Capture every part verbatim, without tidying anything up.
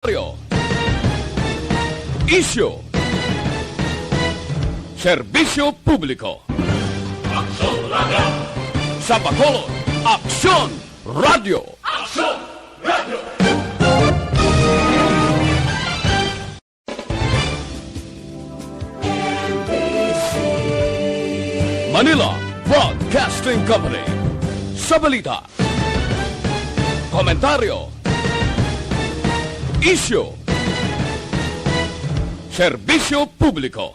Komentaryo. Isyu. Serbisyo publiko. Aksyon Radio. Sa Bacolod, Aksyon Radio. Aksyon Radio. Manila Broadcasting Company. Sa balita, komentaryo, isyu, serbisyo publiko.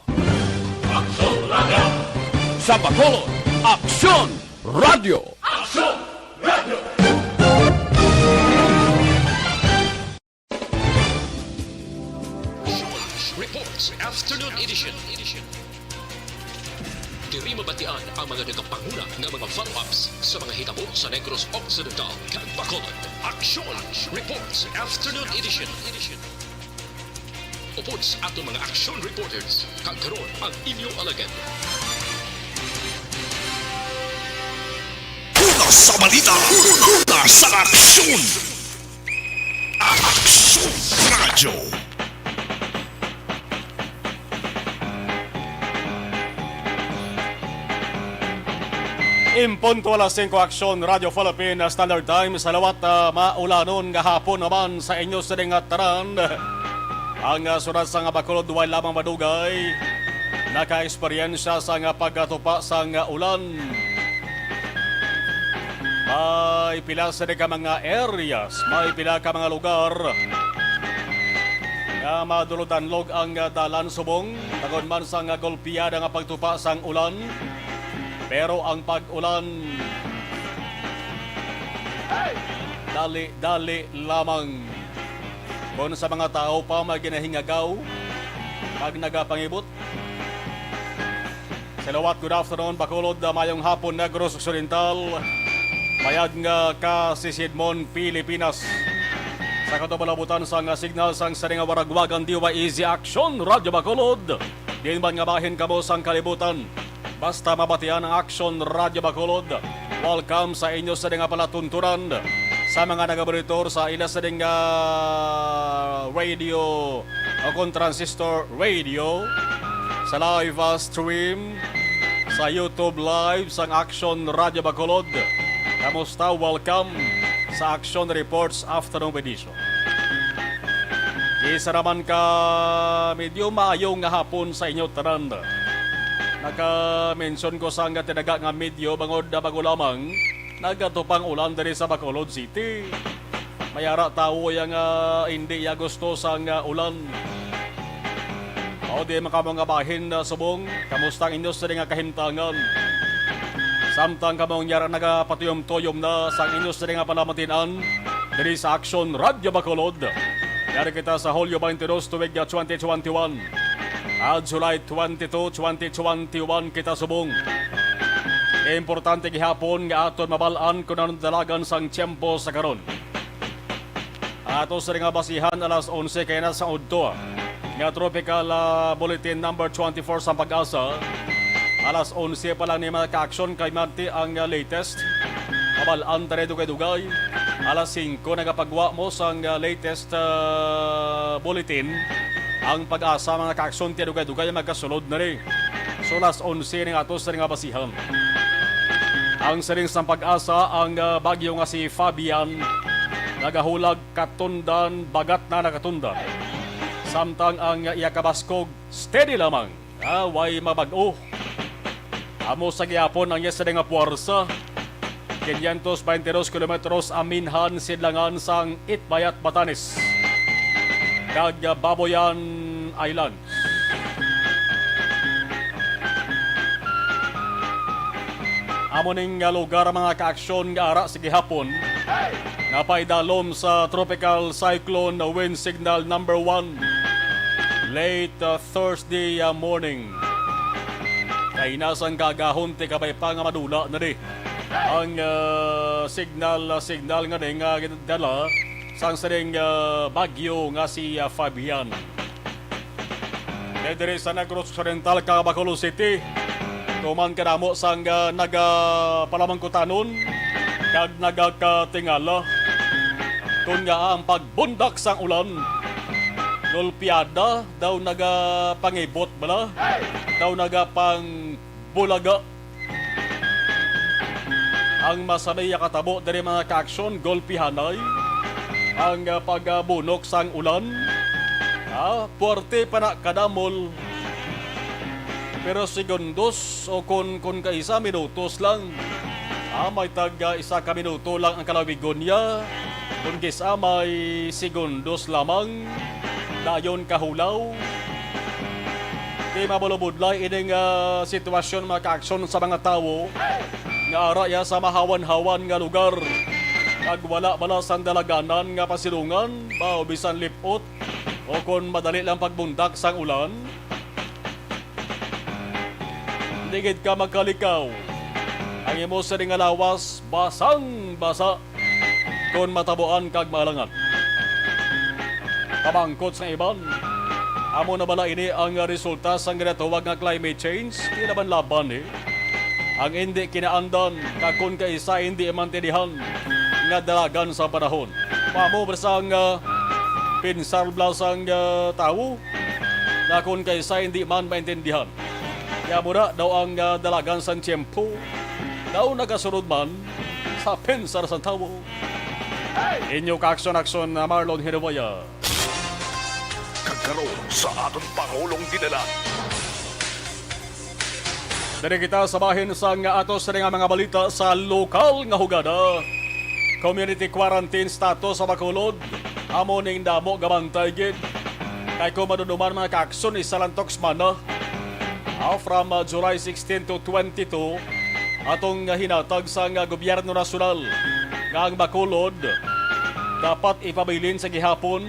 Aksyon Radio. Sa Bacolod, Aksyon Radio. Aksyon Radio. Reports Afternoon Edition. Diri mabatian ang mga nagapanguna nga mga follow-ups sa mga hitabo sa Negros Occidental kag Bacolod. Aksyon Reports Afternoon Edition. Upod sa aton mga action reporters, kag karon ang inyo alagad. Una sa balita, una sa aksyon. Aksyon Radyo. In punto alas singko, Aksyon Radyo Philippine Standard Time. Sa liwat, ah, maulanon nga hapon naman sa inyo sining nga tanan. Ang, ah, syudad sang Bacolod way lamang madugay naka-eksperyensya sang, ah, pagkatupa sang, ah, ulan. May pila sini ka mga areas, may pila ka mga lugar nga madulog-danlog ang, ah, dalan subong tungod man sang, ah, golpeada nga pagtupa sang ulan. Pero ang pag-ulan, dali-dali lamang. Kon sa mga tawo pa may ginahingagaw kag nagapangibot. Sa liwat, good afternoon, Bacolod, ah, mayong hapon, Negros Occidental. Mayad nga ka si Sidmon, Pilipinas. Sa katubalabutan sang signal sang sining nga waragwagan, D Y E Z Aksyon Radyo Bacolod. Diin man nga bahin kamo sang kalibutan, basta mabatian ang Aksyon Radyo Bacolod. Welcome sa inyo sining nga palatuntunan sa mga nagamonitor sa ila sining nga radio o kon transistor radio, sa live, ah, stream, sa YouTube Live sang Aksyon Radyo Bacolod. Kamusta? Welcome sa Aksyon Reports Afternoon Edition. Isa naman ka medyo maayo nga hapon sa inyo tanan. Naka-mention ko sang tinaga nga medyo bangod na bago lamang nagatupang ulan diri sa Bacolod City. May ara tawo ya nga hindi ya gusto sang, ah, ulan. O di man kamo nga bahin, ah, subong, kamusta ang inyo sini nga kahimtangan? Samtang kamo nga ara nagapatuyom-tuyom na sang inyo sini nga panamatin-an diri sa Aksyon Radyo Bacolod. Yari kita sa Hulyo twenty-two, tuig, ah, twenty twenty-one. Ah, July twenty-two, twenty twenty-one kita subong. Importante gihapon nga aton mabal-an kon ano dalagan sang tiyempo sa karon. Ang ato sini nga basihan, alas onse kay na sa udto nga Tropical, ah, Bulletin number twenty-four sang PAGASA. Alas onse pa lang ni mga ka-aksyon kay manti ang, ah, latest. Mabal-an ta dugay-dugay. Alas singko nagapagwa mo sang, ah, latest, ah, bulletin. Ang PAGASA, mga ka-aksyon, ti dugay-dugay magkasulod na rin. So, alas onse ning ato sini nga basihan. Ang siring sang PAGASA, ang, ah, bagyo nga si Fabian nagahulag katundan, bagat na nakatundan. Samtang ang iya kabaskog, steady lamang, ah, way mabag-o. Amo sa gihapon ang iya sini nga puwersa, quinientos veintidos kilometros aminhan sidlangan sang Itbayat, Batanes, kag Babuyan Island. Amo ning nga lugar, mga kaaksyon, nga ara sa gihapon napaidalom sa Tropical Cyclone Wind Signal number one. Late, uh, Thursday, uh, morning. Kay nasang gagahon ti kabay pa nga madula na di ang, uh, signal, uh, signal nga di nga gindala sang sining, uh, bagyo nga si, uh, Fabian. Kay diri sa Negros Occidental kag Bacolod City, tuman kadamo sang, ah, nagapalamangkutanon kag nagakatingala kon nga ang pagbundak sang ulan Golpiada daw nagapangibot bala, daw nagapangbulaga. Ang masami nga katabo diri, mga kaaksyon, golpihanay ang, ah, pagbunok sang ulan. Ah, puwerte pa na kadamol, pero segundos o kon, kon kaisa minutos lang. Ah, may tag, ah, isa ka minuto lang ang kalawigon niya. Kon kis-a may segundos lamang, dayon kahulaw. Di mabulobudlay ining, ah, sitwasyon, mga kaaksyon, sa mga tawo nga ara ya sa mahawan-hawan nga lugar, kag wala bala sang dalaganan nga pasilungan, ba, o bisan lip-ot, o kon madali lang pagbundak sang ulan. Hindi gid ka magkalikaw. Ang imo sini nga lawas, basang-basa kon matabuan kag maalangan. Pamangkot sa iban, amo na bala ini ang resulta sang ginatawag nga climate change? Di naman laban, eh. Ang indi kinaandan, kag kon kaisa indi maintindihan nga dalagan sa panahon. Mamo ba sang, ah, pinsar bala sang, ah, tawo? Nga kon kaisa indi man maintindihan, kaya mo na daw ang, ah, dalagan sang tiyempo daw nagasunod man sa pinsar sang tawo. Inyo kaaksyon-aksyon, ah, Marlon Hinuwaya. Kag karon sa aton Pangulong Dinalan. Diri kita sa bahin sang ato sini nga mga balita sa lokal nga hugada. Community quarantine status sa Bacolod, amo ning damo nga bantay gid. Kay kung madumduman, mga kaaksyon, isa lang tok semana, ah, from, ah, July sixteen to twenty-two, atong, ah, hinatag sang, ah, gobyerno nasyonal nga ang Bacolod dapat ipabilin sa gihapon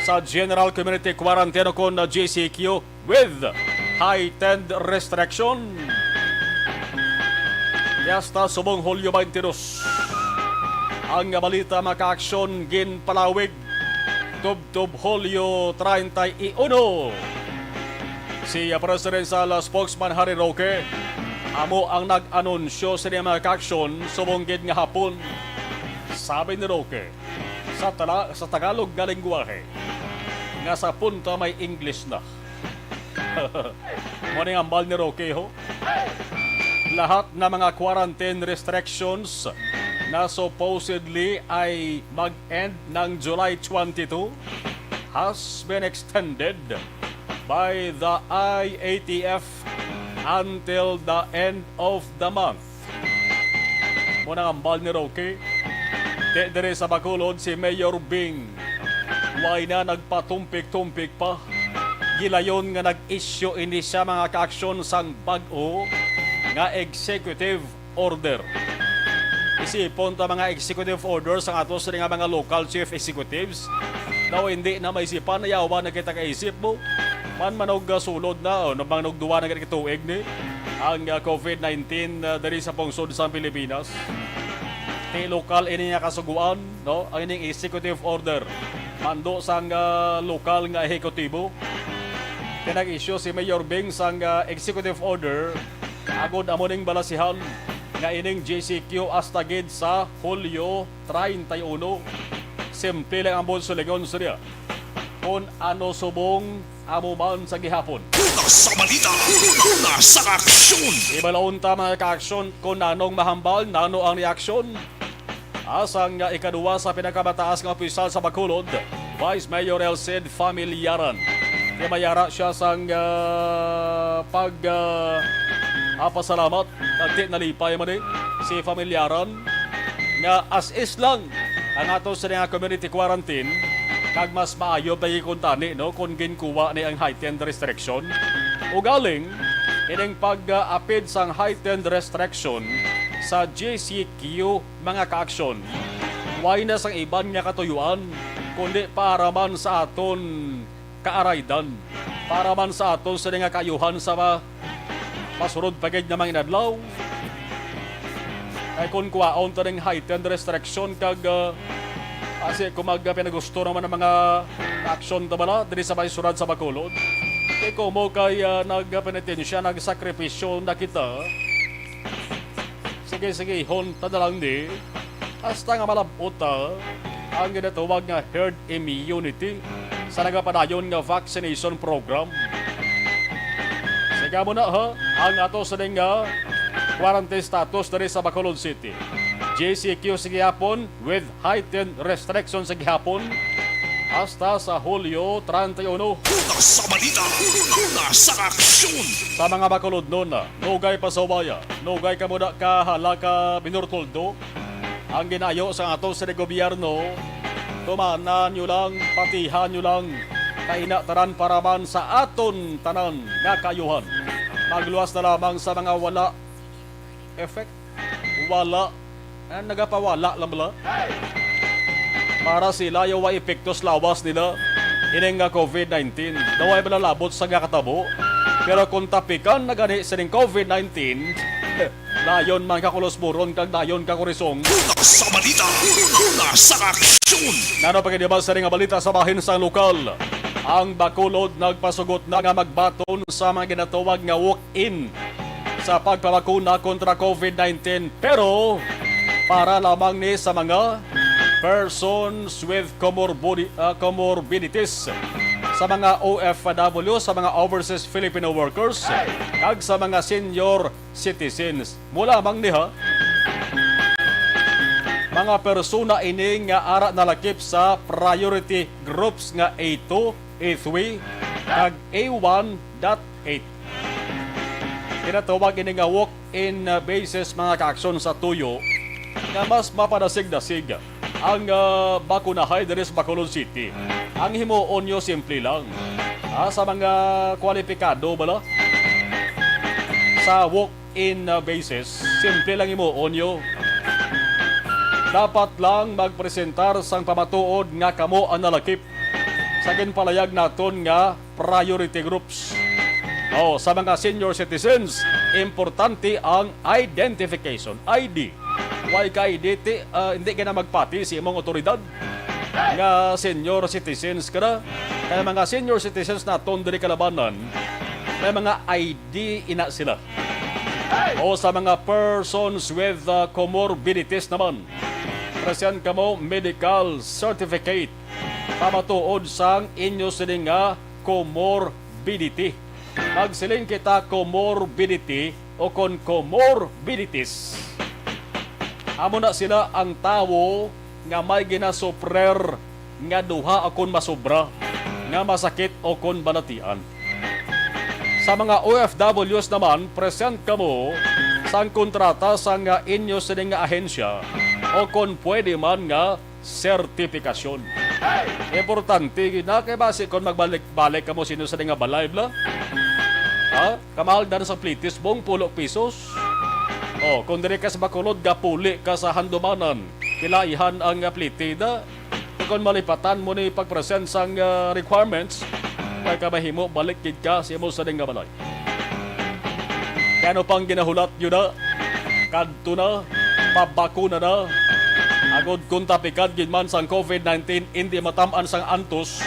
sa General Community Quarantine o kon, ah, G C Q with heightened restriction. Kay hasta subong Hulyo twenty-two, ang balita, mga kaaksyon, ginpalawig tubtob Hulyo treinta y uno. Si, ah, Presidential, ah, Spokesman Harry Roque amo ang nag-anunsyo sini, mga kaaksyon, subong gid nga hapon. Sabi ni Roque, sa tala-, sa Tagalog nga lengguwahe, nga sa punta may English na. Mo ning ambal ni Roque, ho. Lahat na mga quarantine restrictions na supposedly ay mag-end ng July twenty-two has been extended by the I A T F until the end of the month. Mo nang ambal ni Roque. Ti diri sa Bacolod si Mayor Bing. Way na nagpatumpik-tumpik pa. Gilayon nga nag-issue ini siya, mga kaaksyon, sang bag-o nga executive order. Isipon ta, mga executive orders ang ato sini nga mga local chief executives. Daw hindi na maisipan, nayawa na kita kaisip mo. Man manog, ah, sulod na, o, manog duwa na gid ka tuig ni ang, ah, COVID nineteen, ah, diri sa pungsod sa Pilipinas. Ti lokal ini nga kasuguan, no? Ang ining executive order. Mando sang, ah, lokal nga ehekutibo. Ti nag-issue si Mayor Bing sang, ah, executive order, agod amo ning balasihan nga ining G C Q hasta gid sa Hulyo treinta y uno. Simple lang ang buot silingon sa diya. Kon ano subong amo man sa gihapon. Una sa balita, una sa aksyon. Ibalaon ta, mga kaaksyon, kung nanong mahambal, nano ang reaksyon. Asang nga ikaduwa sa pinakamataas nga opisyal sa Bacolod, Vice Mayor Elcid Familiaran. Kay mayara siya sang, ah, pag, ah, ah, pasalamat. Kag ti nalipay man, eh, si Familiaran nga as is lang ang ato sini nga community quarantine, kag mas maayo pa gid kuntani, no, kung ginkuha ni ang heightened restriction. Ugaling, ining pag-apid sang heightened restriction sa G C Q, mga kaaksyon, way na sang iban nga katuyuan, kundi para man sa aton kaaraydan, para man sa aton sini nga kaayuhan sa ma-, masunod pa gid nga mga inadlaw. Kay kon kuhaon ta ning heightened restriction kag, ah, asi kung mag-, pinagusto naman ang mga aksyon ta bala diri sa may syudad sa Bacolod. Kay kumo kay, ah, nagpenitensya, nagsakripisyo na kita. Sige, sige, honta na lang ni. Hasta nga malab-ot ta ang ginatawag nga herd immunity. sa nagapadayon nga vaccination program. Sige mo na, ha, ang ato sa nga quarantine status diri sa Bacolod City. G C Q sa gihapon with heightened restrictions sa gihapon hasta sa Hulyo treinta y uno. Una sa balita, una sa aksyon. Sa mga Bacolodnon, nugay pa sa ubaya, nugay ka muna ka hala ka minor tuldo. Ang ginayo sa ato sa gobyerno, tumana nyo lang, patihan nyo lang. Kaina tanan para man sa aton tanan nga kaayuhan. Magluwas na lamang sa mga wala effect, wala, ah, nagapawala lang bala. Para sila yung wa epekto sa lawas nila ining nga covid nineteen. Daw ay malalabot sa nga katabo. Pero kung tapikan na gani sining covid nineteen, dayon man ka kulos buron kag dayon ka kurisong. Una sa balita, una sa aksyon. Nano pa gid ba sa nga balita sa bahin sa lokal? Ang Bacolod nagpasugot na nga magbaton sa mga ginatawag nga walk-in sa pagpabakuna kontra covid nineteen, pero para lamang ni sa mga persons with comorbidi-, ah, comorbidities, sa mga O F W, sa mga overseas Filipino workers, kag sa mga senior citizens. Mo lamang niha, mga persona ini nga ara nalakip sa priority groups nga A two, A three, kag A one dot eight. Ginatawag ini nga walk-in, uh, basis, mga kaaksyon, sa tuyo nga mas mapadasig-dasig ang, uh, bakunahay diri sa Bacolod City. Ang himuon nyo simple lang. Ah, sa mga kwalipikado bala sa walk-in, uh, basis, simple lang himuon nyo. Dapat lang magpresentar sang pamatuod nga kamo ang nalakip sa ginpalayag naton nga priority groups. O, sa mga senior citizens, importante ang identification, I D. Way ka I D, ti-, ah, hindi ka na magpati sa imong otoridad nga senior citizens ka na. Kaya mga senior citizens naton diri kalabanan, may mga I D ina sila. O sa mga persons with, ah, comorbidities naman, present kamo medical certificate pamatuod sang inyo sini nga comorbidity. Magsiling kita comorbidity o kon comorbidities. Amo na sila ang tawo nga may ginasuprer nga duha o kon masobra nga masakit o kon balatian. Sa mga O F Ws naman, present kamo sang kontrata sang inyo sini nga ahensya o kon pwede man nga sertifikasyon. Importante gid na kay basi kon magbalik-balik kamo sino sa nga balay, bla? Ha? Kamahal dan sa plitis, bong pulo pesos. O, kung diri ka sa Bacolod, gapuli ka sa Handumanan. Kilaihan ang, ah, pliti da. Kung malipatan mo ni pag-present sang, ah, requirements, may ka mahimo, balik gid ka sa imo sa nga balay. Kay ano pang ginahulat nyo na? Kadto na, pabakuna na. Agod kung tapikan gid man sang covid nineteen, hindi matam-an sang antos,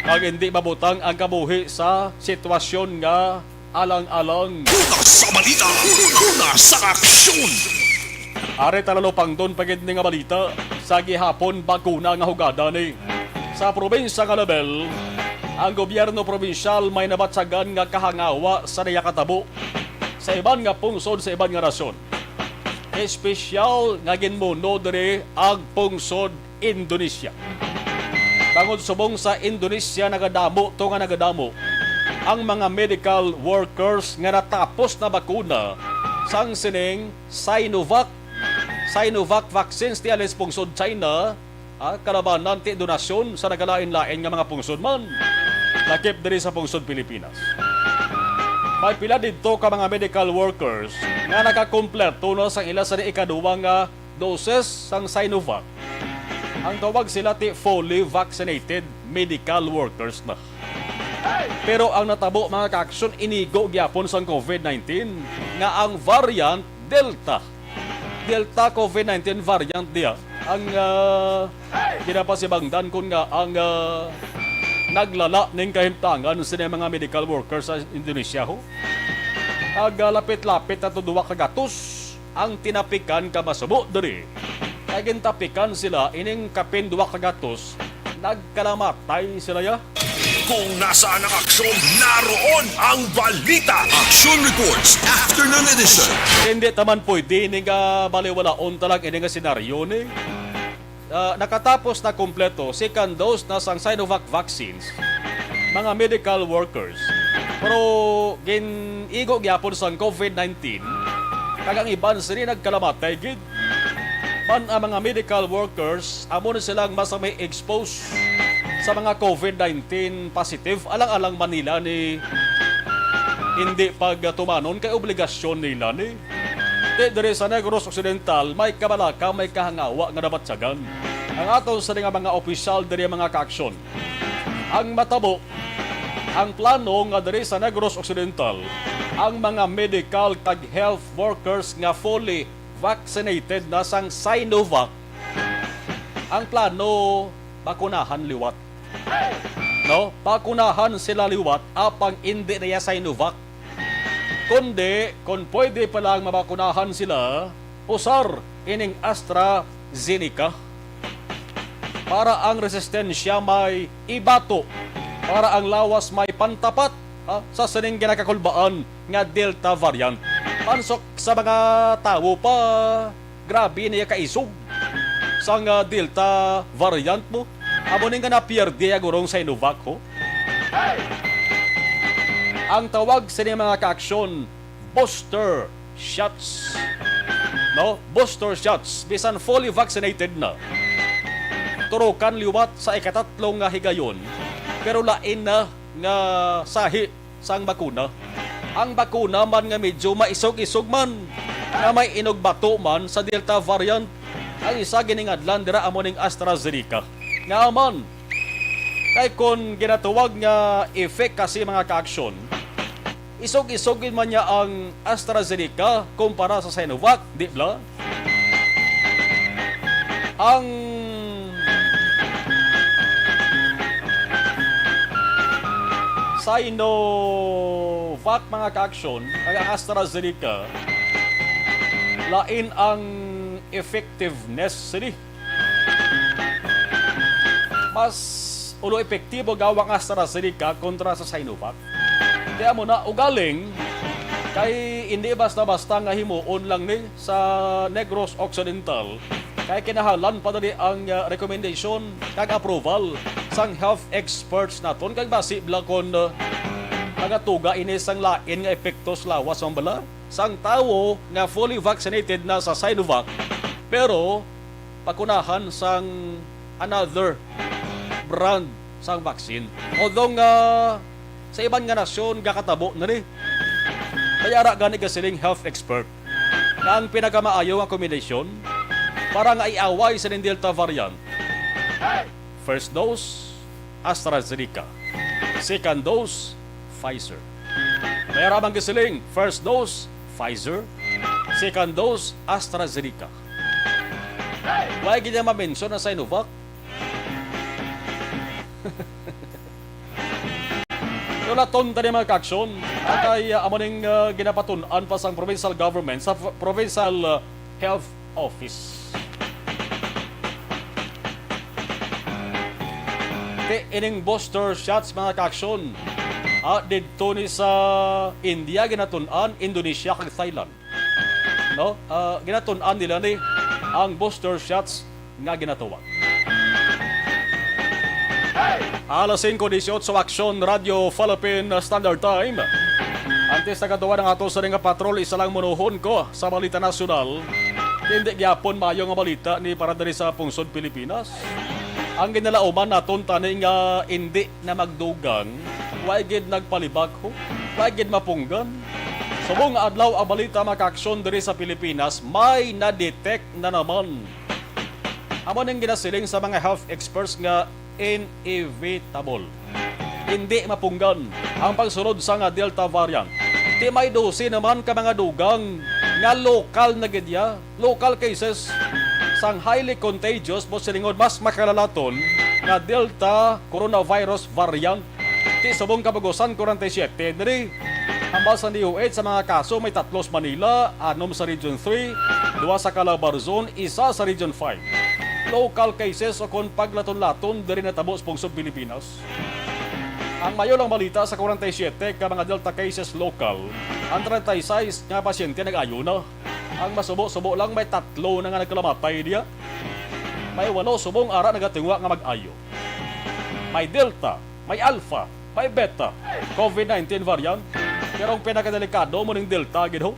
kag hindi mabutang ang kabuhi sa sitwasyon nga alang-alang. Una sa balita, una sa aksyon. Ari talalupangton pa gid ni nga balita sa gihapon bakuna nga hugada ni. Sa probinsya nga level, ang gobyerno probinsyal may nabatyagan nga kahangawa sa nagakatabo sa iban nga pungsod sa iban nga nasyon. Espesyal nga ginmuno diri ang pungsod Indonesia. Bangod subong sa Indonesia, nagadamo to nga nagadamo ang mga medical workers nga natapos na bakuna sang sining Sinovac, Sinovac vaccines ti halin sa pungsod China, ah, kalabanan ti donasyon sa nagalain-lain nga mga pungsod man, lakip diri sa pungsod Pilipinas. May pila didto ka mga medical workers nga nakakumpleto na sang ila sa ikaduha nga doses sang Sinovac. Ang tawag sila ti fully vaccinated medical workers na. Pero ang natabo, mga kaaksyon, inigo gyapon sang covid nineteen nga ang variant Delta. Delta covid nineteen variant diya ang, ah, ginapasibangdan kon nga ang, ah, naglala ning kahimtangan sini mga medical workers sa Indonesia, ho. Ag, ah, lapit-lapit na to duwa ka gatos ang tinapikan ka masubo diri. Kay gintapikan sila ining kapin duwa ka gatos Nagkalamatay sila ya. Kung nasaan ang aksyon, naroon ang balita. Action Reports, Afternoon Edition. Hindi taman pwede ni nga baliwalaon talag ini nga senaryo ni. Ah, nakatapos na kompleto second dose na sang Sinovac vaccines, mga medical workers. Pero gin-igo gyapon sang COVID nineteen, kag ang iban sini nagkalamatay gid. Man ang mga medical workers, amo na silang mas may expose sa mga COVID nineteen positive, alang-alang man nila ni hindi pagtumanon kay obligasyon nila ni. Ti diri sa Negros Occidental, may kabalaka, may kahangawa nga nabatyagan ang aton sa nga mga opisyal diri, mga kaaksyon. Ang matabo, ang plano nga diri sa Negros Occidental, ang mga medical kag health workers nga fully vaccinated na sang Sinovac, ang plano, bakunahan liwat. No? Bakunahan sila liwat, apang indi na ya Sinovac. Kundi, kung pwede pa lang mabakunahan sila, usar ining AstraZeneca para ang resistensya may ibato, para ang lawas may pantapat, ha, sa sining ginakakulbaan nga Delta variant. Pansok sa mga tawo pa, grabe niya kaisog sang, ah, Delta variant mo. Amo ni nga napierde ang urong Sinovac, ho. Ang tawag sa mga kaaksyon, booster shots. No? Booster shots, bisan fully vaccinated na. Turukan liwat sa ikatatlo nga higayon, pero lain na nga sahi sang bakuna. Ang bakuna man nga medyo maisog-isog man, nga may inugbato man sa Delta variant. Ang isa giningadlan dira amo ning AstraZeneca. Nga man, kay kon ginatawag nga efficacy, mga kaaksyon, isog-isog gid man niya ang AstraZeneca kumpara sa Sinovac, di bala? Ang Sinovac, mga kaaksyon, kag ang AstraZeneca, lain ang effectiveness sini. Mas ulo epektibo gawa ang AstraZeneca kontra sa Sinovac. Kaya mo na, ugaling, kay hindi basta-basta nga himuon lang ni sa Negros Occidental, kay kinahanglan pa dali ang, ah, recommendation kag approval sang health experts naton, kag basi bala kon, ah, magatuga ini sang lain nga epekto sa lawas man bala sang tawo nga fully vaccinated na sa Sinovac, pero pakunahan sang another brand sang vaccine. Although nga sa iban nga nasyon gakatabo na ni. Kaya ara gani gasiling health expert nga ang pinakamaayo nga kombinasyon para nga iaway sa ning Delta variant, first dose, AstraZeneca. Second dose, Pfizer. May ara man gisiling, first dose, Pfizer. Second dose, AstraZeneca. Why gid niya ma-mention ang Sinovac? Pero laton tani, mga kaaksyon, kay, ah, amo ning, ah, ginapatun-an pa sang provincial government sa f-, provincial, ah, health office. Ti ining booster shots, mga kaaksyon, ah, didto ni sa India ginatun-an, Indonesia kag Thailand. No? Ah, ginatun-an nila ni ang booster shots nga ginatawag. Alas singko dieciocho, Aksyon Radio Philippine Standard Time. Antes nagatuwa ang ato sa nga patrol, isa lang munuhon ko sa balita nasyonal. Hindi gyapon maayo nga balita ni para diri sa pungsod Pilipinas. Ang ginalauman naton tani nga indi na magdugang, way gid nagpalibak, ho. Way gid mapunggan. Subong nga adlaw ang balita, mga kaaksyon, diri sa Pilipinas, may na-detect na naman. Amo ning ginasiling sa mga health experts nga inevitable. Hindi mapunggan ang pagsulod sa nga Delta variant. Ti may dose naman ka mga dugang nga lokal na gid ya, local cases sang highly contagious, mo silingon mas makalalaton nga Delta coronavirus variant. Ti subong kabugusan, forty-seven diri. Hambal sa D O H sa mga kaso, may tatlo sa Manila, anom sa Region three, duha sa Calabarzon, isa sa Region five. local cases o kon paglaton-laton diri natabo sa pungsod Pilipinas. Ang mayo lang balita, sa forty-seven ka mga Delta cases local, ang thirty-six nga pasyente nag-ayo na. Ang masubo-subo lang, may tatlo na nga nagkalamatay diya. May walo subong ara nagatinguha nga mag-ayo. May Delta, may Alpha, may Beta, COVID nineteen variant. Pero ang pinakadelikado mo ning Delta, gid ho.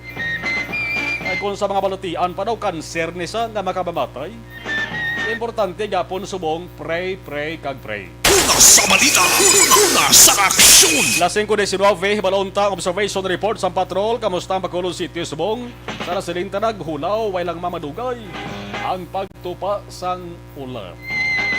Ay, kung sa mga balatian pa daw, kanser ni sa nga makamamatay. Importante gapon subong pray, pray, kag pray. Una sa balita, una sa aksyon. Las singko diecinuebe, hibalon ta ang observation report sa patrol. Kamusta ang Bacolod City subong? Sa nasiling ta, naghulaw, way lang mamadugay ang pagtupa sang ulan.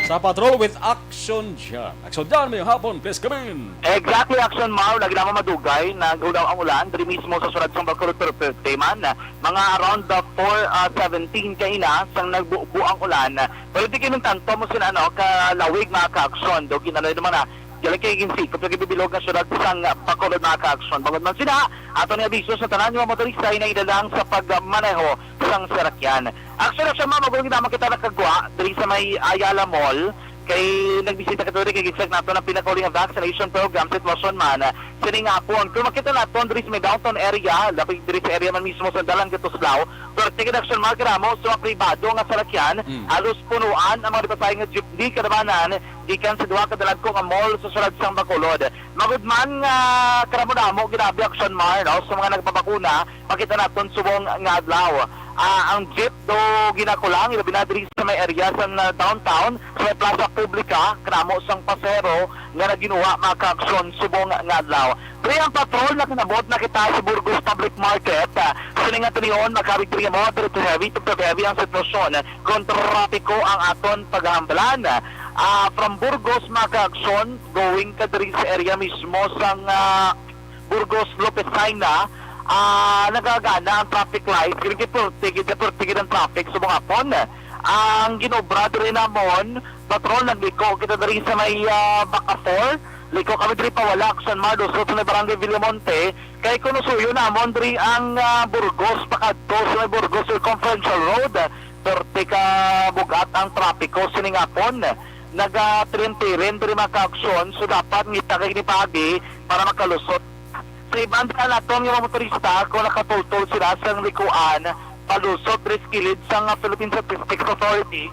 Sa patrol with Action Jan. Action Jan, mayong hapon, please come in. Exactly, Action Mar, lagi naman madugay, naghulaw ang ulan diri mismo sa syudad sang Bacolod, pero perti man, mga around the four, ah, seventeen kaina sang nagbubo ang ulan. Pero di kini tanto mo sina, ano, kalawig, mga ka-aksyon. Do, ginano naman na, dili kay ginsikop yung gibibilog nga syudad sang Bacolod, mga ka-aksyon. Bangod man sina, ato ni abiso sa tanan nga motorista, hinay-hinay lang sa pagmaneho sang sarakyan. Actually, Action Mar, magulang naman kita nakagwa diri sa may Ayala Mall. Kay nagbisita ka diri, kay gisag nato ang pinakauli nga vaccination program, sitwasyon man, sining hapon. Kung makita naton diri sa may downtown area, lapit diri sa area man mismo sa Dalan Gatuslao, pero ticket, Action Mar, karamo sa mga pribado nga salakyan, Mm. halos punuan ang mga nagpasahi nga jeepney, kadamanan gikan sa duha ka dalagko nga mall sa syudad sang Bacolod. Magud man nga karamo-damo ginabi, Action Mar, no, sa mga nagpabakuna, makita naton subong nga adlaw. Ah, ang jeep do ginakulang, ilabi na diri sa may area sa, ah, downtown, sa may plaza publica, karamo sang pasahero nga naginuha, mga ka-aksyon, subong nga adlaw. Diri ang patrol, nakanabot na kita sa Burgos Public Market. Ah, sining nga tinion, makabig diri mo, diretso heavy to heavy ang sitwasyon. Kon trapiko ang aton paghambalan. Ah, from Burgos, mga ka-aksyon, going ka diri sa area mismo sang, ah, Burgos Lopez Saina, ah, nagagana ang traffic light. Kini kay purti gid, purti gid ang traffic subong hapon. Ang ginobra diri namon, patrol, nagliko kita diri sa may, ah, Baca four. Liko kami diri pawala, Action Mar, lusot sa may Barangay Villamonte. Kay kung suyo namon diri ang, ah, Burgos, pakadto sa may Burgos Circumferential Road, purti ka bugat ang trapiko sining hapon. Nagatirin-tirin diri, mga ka-aksyon, so dapat ngita kay ni paagi para makalusot. Sa iban pa naton nga mga motorista, kung nakatultol sila sa likuan, palusot diri sa kilid sang Philippine Statistics Authority,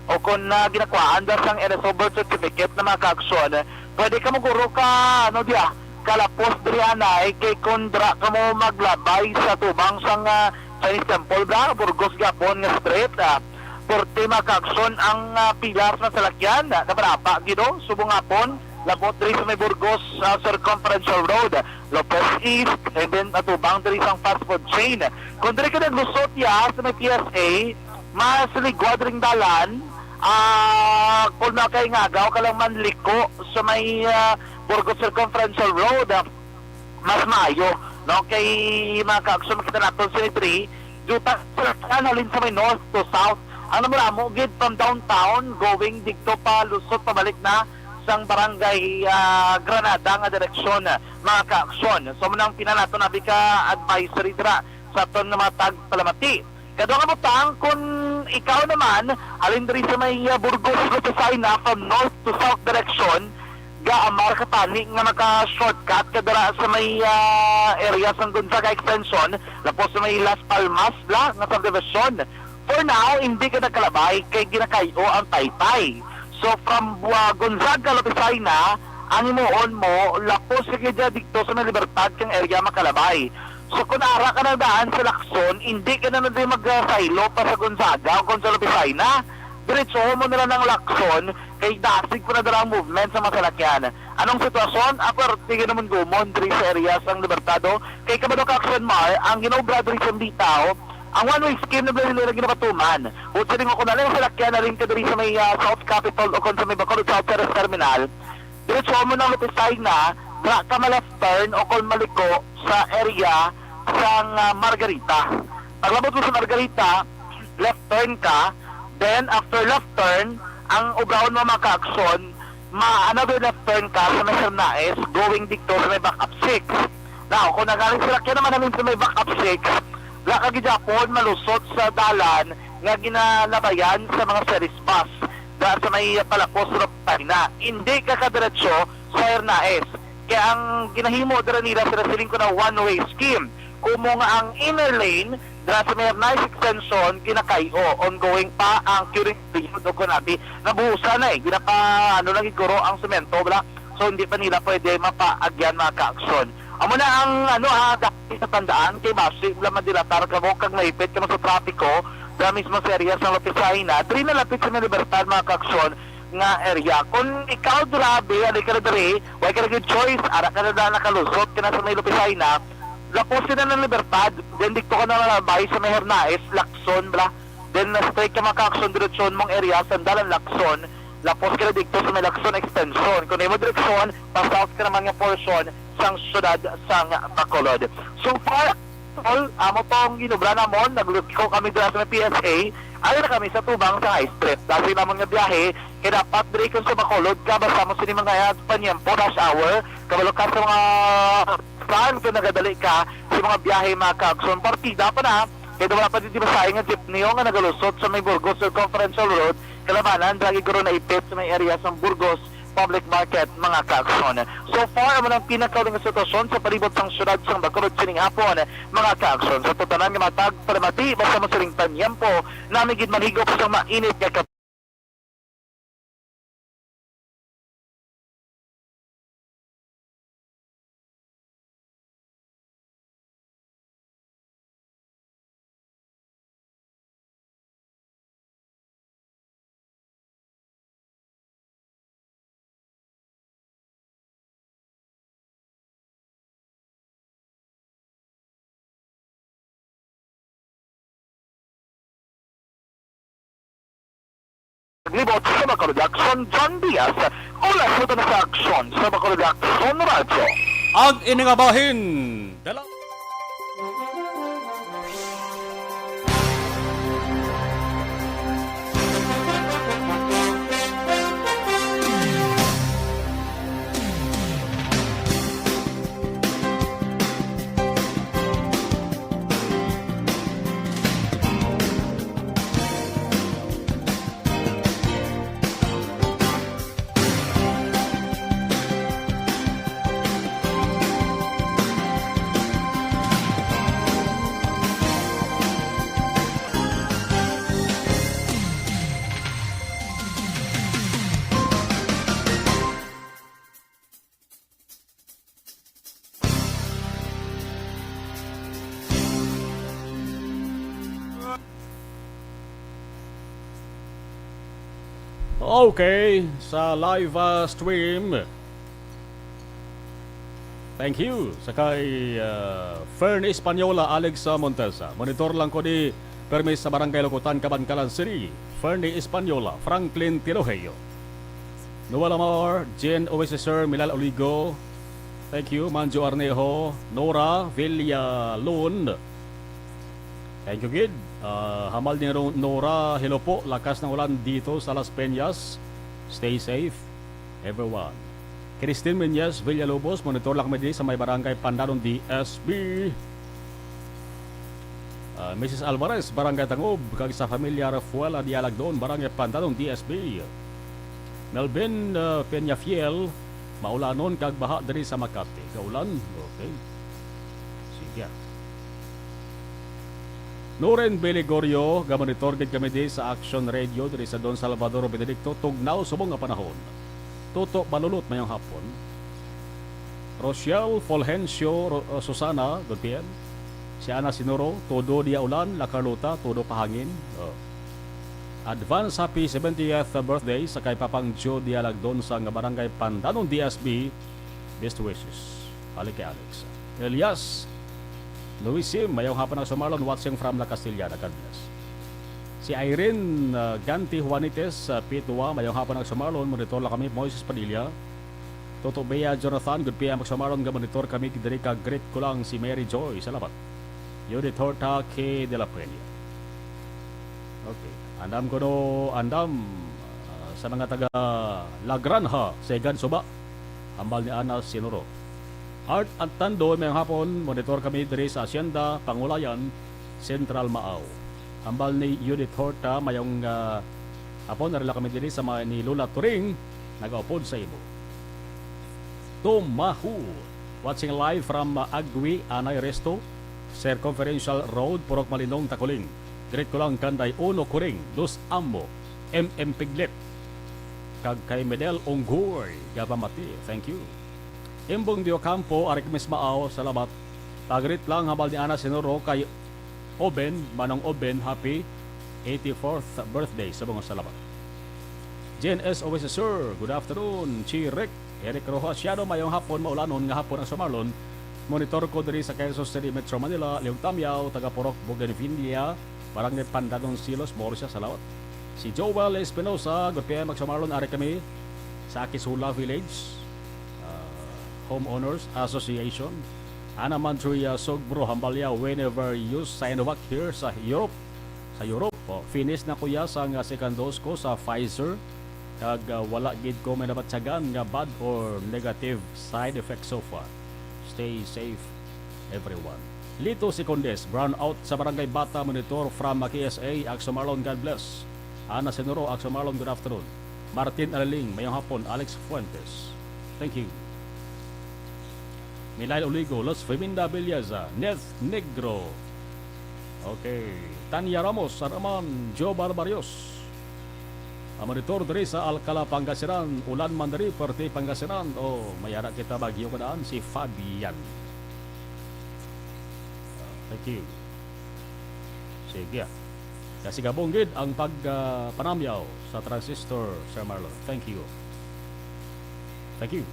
o kung, ah, ginakuhaan da sang N S O birth certificate na, mga ka-aksyon, pwede ka maguro ka, ano diya, kalapos diri anay, kay kung dira ka mo maglabay sa tubang sang, ah, Chinese Temple, bla, Burgos gapon nga street, ah, purti, mga ka-aksyon, ang, ah, pila sa salakyan, ah, nabaraba gid, oh, subong hapon, labot diri sa may Burgos, ah, Circumferential Road, Lopez East, and then atubang diri sang fast food chain. Kung diri ka naglusot ya sa may P S A, mas ligwa diri ang dalan, ah, kung na kay ngagaw ka lang man liko sa may, ah, Burgos Circumferential Road, ah, mas maayo, no? Kay, mga ka-aksyon, makita naton sa three, juta sa halin sa may north to south. Ang namuramo gid from downtown, going didto pa lusot pabalik na sang barangay, ah, Granada nga direksyon, mga ka-aksyon. So, mao nang pina naton abi ka advisory dira sa aton nga mga tagpalamati. Kadto nga butang, kung ikaw naman, halin diri sa may, ah, Burgos, Lopez Saina, from north to south direction, gaamar ka tani nga maka-shortcut ka dira sa may, ah, area sang Gonzaga Extension, lapos sa may Las Palmas la nga subdivision. For now, hindi ka nagkalabay kay ginakay-o ang taytay. So, from, ah, Gonzaga, Lopez Saina, ang himuon mo, lapos ka gid didto sa may Libertad kang area makalabay. So, kung ara ka nagdaan sa Lacson, hindi ka na, na di magsaylo pa sa Gonzaga o kung sa Lopez Saina. Diretso mo na lang ang Lacson, kay dasig pa na dala ang movement sa mga salakyan. Anong sitwasyon? Aperte gid naman gumon diri sa area sang Libertado. Kay kabalo ka, Action Mar, ang ginobra diri sa Bitaw, ang one-way scheme na dali nila ginapatuman. Buot siling, kung nalang salakyan, halin ka diri sa may, ah, South Capitol o kung sa may Bacolod South Terrace Terminal, diretso mo ng Lopez Saina, dira ka ma-left turn o kung maliko sa area sang, ah, Margarita. Paglabot mo sa Margarita, left turn ka, then after left turn, ang ubraon mo, mga ka-aksyon, ma-, another left turn ka sa may Sernaes, going didto sa may backup six. Now, kung nagaling salakyan naman namin sa may backup six, wala ka gid gihapon malusot sa dalan, nga ginalabayan sa mga service bus da sa may palapos sa Lupay na hindi kakadiretso sa Hernaez. Kaya ang ginahimo dira nila, sila siling ko na one-way scheme. Kumo nga ang inner lane dira sa may Hernaez extension, ginakay-o, ongoing pa ang curing period o kunabi, nabuhusan na eh. Ginapa, ano lang siguro ang semento, bala. So, hindi pa nila pwede mapaagyan, mga kaaksyon. Amo na ang, ano, ha, dati sa tandaan, kay basi lang madilatar kamo kag mahipit kamo sa trapiko, sa mismo sa area sa Lopezaina, diri na lapit sa may Libertad, mga kaaksyon, nga area. Kung ikaw, grabe, ali ka na diri, way ka na gyud choice, ara ka na, na nakalusot ka na sa may Lopezaina, lapos na ng Libertad, then dito ka na malabay sa may Hernaez, Lacson, bala. Then, na straight ka, mga kaaksyon, direksyon mong area, Sandalan, Lacson, lapos ka na dito sa may Lacson extension. Kung imo direksyon, pa-south ka naman nga portion sang siyudad sang Bacolod. So far, all, amo tong ginobra namon, naglutiko kami dira sa may P S A, ari na kami sa tubang sa High Street. Dati namon nga biyahe, kay dapat diri kung sa Bacolod ka, basta mo sini mga panyempo, rush hour, kabalo ka sa mga saan kung nagadali ka sa mga biyahe, mga kaaksyon. Partida pa na, kay wala pa dito masahe nga jeepney nga nagalusot sa may Burgos Circumferential Road, kalabanan, dra gid guro naipit sa may area sa Burgos Public Market, mga kaaksyon. So far, amo ang pinakauling nga sitwasyon sa palibot sang siyudad sang Bacolod sining hapon, mga kaaksyon. Sa tanan nga matag palamati, basta mo sining panyempo, nami gid manhigop sa mainit nga kap- Libot sa Bacolod Aksyon, John Diaz, mula sa Bacolod Aksyon sa Bacolod Aksyon Radyo. Ang ini nga bahin, dala- Okay, sa live, ah, stream. Thank you sa kay, ah, Fernie Española, Alex, ah, Montesa. Monitor lang ko di permi sa Barangay Lukutan, Kabankalan City. Fernie Española, Franklin Tiroheo. Noah Lamar, Jen Oesiser, Milal Oligo. Thank you, Manjo Arnejo, Nora Villalon. Thank you, gid. Ah, hamal ni Ro-, Nora, hello po. Lakas ng ulan dito sa Las Peñas. Stay safe, everyone. Christine Meñez Villalobos, monitor lang kami diri sa may barangay Pandanon D S B. Ah, Missus Alvarez, Barangay Tangob, kag sa Familia Rafuela Dialagdon, Barangay Pandanon D S B. Melvin, ah, Peñafiel, maulanon kag baha diri sa Makati. Kaulan? Okay. Sige. Noren Beligorio, gamonitor gid kami di sa Action Radio diri sa Don Salvador Benedicto, Tugnaw subong nga panahon. Toto Balulot, mayong hapon. Rochelle Fulgencio Ro-, uh, Susana, good P M. Si Ana Sinuro, todo dia ulan, La Carlota, todo pahangin. Oh. Advance happy seventieth birthday sa kay Papang Joe Dialagdonsa nga Barangay Pandanon D S B. Best wishes. Balik kay Alex. Elias Luisim, mayong hapon ang sumalon, watching from La Castellana. God bless. Si Irene, uh, Ganti Juanites, uh, Pitua, mayong hapon ang sumalon, monitor lang kami, Moises Padilla. Toto Bea Jonathan, good P M, magsumalon nga monitor kami diri ka greet ko lang si Mary Joy. Salamat. Judith Horta K. de la Peña. Okay. Andam kuno, andam, ah, sa mga taga La Granja, Segan, Suba. Hambal ni Ana Sinuro. Art Antando, mayong hapon, monitor kami diri sa Hacienda, Pangulayan, Central Maaw. Hambal ni Judith Horta, mayong, ah, hapon, narila kami diri sa mga ni Lola Turing, nagaupod sa imo. Tumahu, watching live from, ah, Agwi, Anay Resto, Circumferential Road, Purok Malinong, Takuling. Greet ko lang kanday Uno Kuring, Dos Amo, M M Piglet, kag kay Medel Unggoy, Gabamati. Thank you. Imbong Diocampo, ari kami sa Maaw, salamat. Pagreet lang hambal ni Ana Sinuro kay Oben, Manong Oben, happy eighty-fourth birthday. Subong nga salamat. Jen S. Oasis, sir, good afternoon. Chi Rick, Eric Rojas, Shadow, mayong hapon, maulanon nga hapon ang Sumarlon. Monitor ko diri sa Quezon City, Metro Manila, Leon Tamyaw, taga Purok Bougainvillea, Barangay Pandanon, Silos, Borja, salamat. Si Joel Espinosa, good P M, magsumarlon, ari kami sa Akisula Village, ah, Homeowners Association. Ana Mantria Sogbro Hambalya, whenever you Sinovac here sa Europe. Sa Europe, oh, finish na kuya sang second dose ko sa Pfizer. Kag, ah, wala gid ko may nabatyagan nga bad or negative side effects so far. Stay safe, everyone. Lito Secondes, brownout sa Barangay Bata, monitor from K S A, Axo Marlon, God bless. Ana Senoro, Axo Marlon, good afternoon. Martin Aliling, mayong hapon. Alex Fuentes, thank you. Milail Oligo, Los Feminda Villeza, Neth Negro. Okay. Tanya Ramos, Araman, Joe Barbarios. Ang monitor diri sa Alcala, Pangasinan. Ulan man diri, Puerto Pangasinan. Oh, may ara kita bagyo kadaan, si Fabian. Ah, thank you. Sige. Kasi gabong gid ang pag, ah, panamyaw sa transistor, Sir Marlon. Thank you. Thank you.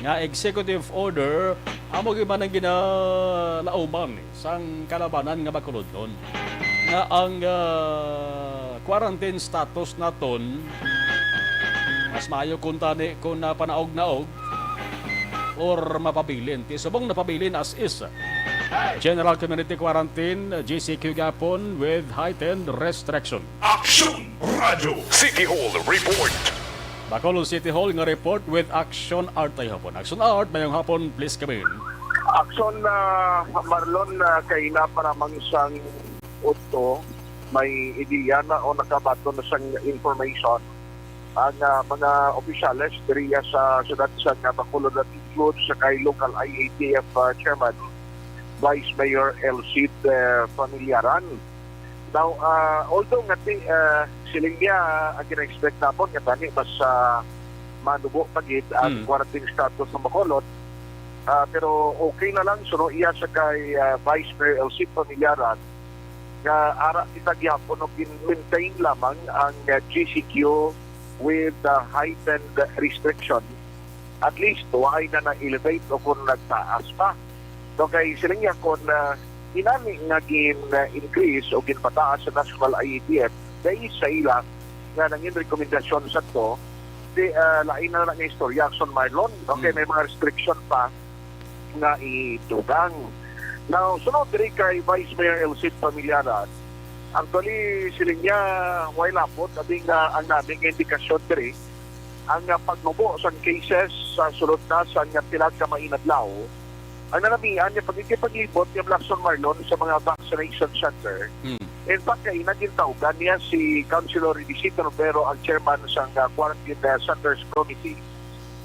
nga executive order amo gyud man ang ginalauman sang kalabanan nga Bacolodnon, nga ang, ah, quarantine status naton mas maayo kuntani kung napanaog-naog or mapabilin. Ti subong napabilin as is. General Community Quarantine, G C Q gapon, with heightened restriction. Aksyon Radio City Hall Report. Bacolod City Hall nga report with Action Art. Ay hapon. Action Art, mayong hapon, please come in. Action, ah, Marlon, ah, kay na pa lamang sang utto, may ideya na o nakabaton na sang information ang, ah, mga opisyales diriya sa siyudad sa, ah, Bacolod, that includes sa kay local I A T F, ah, chairman, Vice Mayor El Cid, eh, Familiaran. Now, ah, although nga ti, ah, siling niya, ang gina-expect namon nga tani mas, ah, manubo pa gid ang Mm. quarantine status sa Bacolod, ah, pero okay na lang suno iya sa kay, ah, Vice Mayor El Cid Familiaran nga ara kita gihapon og gin-maintain lamang ang, ah, G C Q with, ah, heightened restriction. At least, waay na na-elevate o kung nagtaas pa. So, kay siling niya, kung, ah, inani nga gin-increase o ginpataas sa National I A T F, based sa ila nga nangin rekomendasyon sa to, di, ah, lain na na nga istorya, Action Marlon, no? Kay Mm. may mga restriction pa nga idugang. Now, sunod diri kay Vice Mayor El Cid Familiaran, actually, siling niya, way lapot, abi nga ang nami nga indikasyon diri, ang, ah, pagnubo sang cases sa sulod na sang, ah, pila ka mga inadlaw, ang nanamian nga pagkikipaglibot nga Blackson Marlon sa mga vaccination center. Hmm. In fact, kay nagintawgan niya si Councilor Inesita Romero, ang chairman sang, ah, Quarantine, ah, Centers Committee.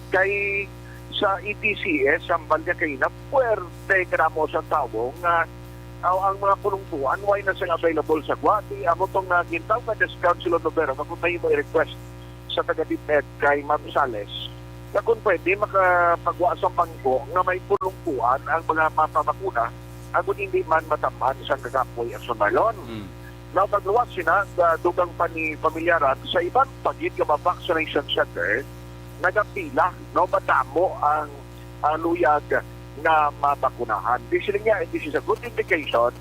Kay sa E T C S, hambal niya kay na puwerte kadamo sa tawo nga, ah, ang mga pulungkuan way na sing available sa gwa. Di amo tong, ah, gintawgan niya si Councilor Romero, nga kung may mo i-request sa taga DepEd kay Ma'am Sales, na kung pwede makapagwa sa bangko nga may pulungkuan ang mga mapabakuna, agud hindi man mataman sang kakapoy, Action Marlon. Mm. Now, pagluwas sina, ah, dugang pa ni Familiaran, sa iban pa gid nga mga vaccination center, nagapila, no, madamo ang, ah, luyag nga mabakunahan. Di siling niya, this is a good indication.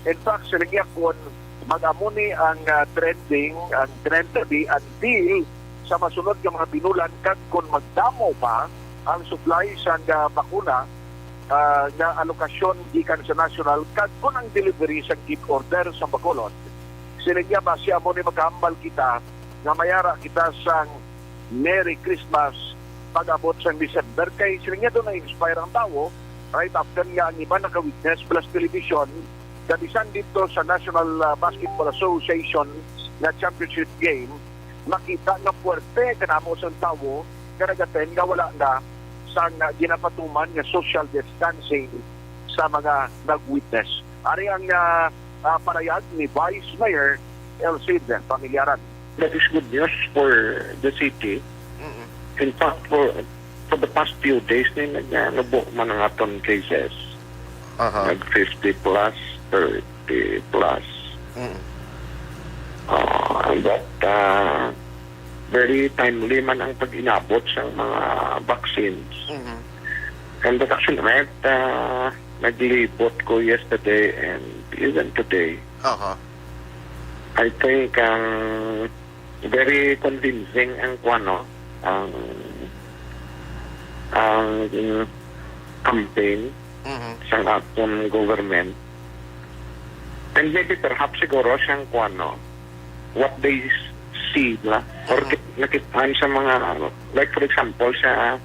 In fact, siling niya, kung mag-amo ni ang, ah, trending, ang trend na di until sa masunod nga mga binulan, kag kung magdamo pa ang supply sang, ah, bakuna, ah, nga alokasyon gikan sa national, kag kung ang delivery sang gift order sa Bacolod, siling niya, basi amo ni makahambal kita nga mayara kita sang Merry Christmas pag-abot sang December. Kay siling niya, doon na-inspire ang tawo right after nga ang iban naka-witness plus television, kabisan dito sa National, ah, Basketball Association nga championship game, makita nga puwerte kanamo sang tawo nga nag-attend nga wala na sang, ah, ginapatuman nga social distancing sa mga nag-witness. Ari ang, ah, ah, parayag ni Vice Mayor El Cid Familiaran. That is good news for the city. Mm-mm. In fact, for, for the past few days, ni nag-, ah, nubo man ang aton cases. Aha. Nag fifty plus, thirty plus. Mm. Ah, and that, ah, very timely man ang pag-inabot sa mga vaccines. Mhm. And that actually, right, ah, naglibot ko yesterday and even today. Aha. I think ang very convincing ang kuwan, no? Ang, ang campaign Mhm. sang aton government. And maybe perhaps siguro sang kuwan, no? What they see na, or Mhm. kit-, nakitaan sa mga, ano, like for example, sa,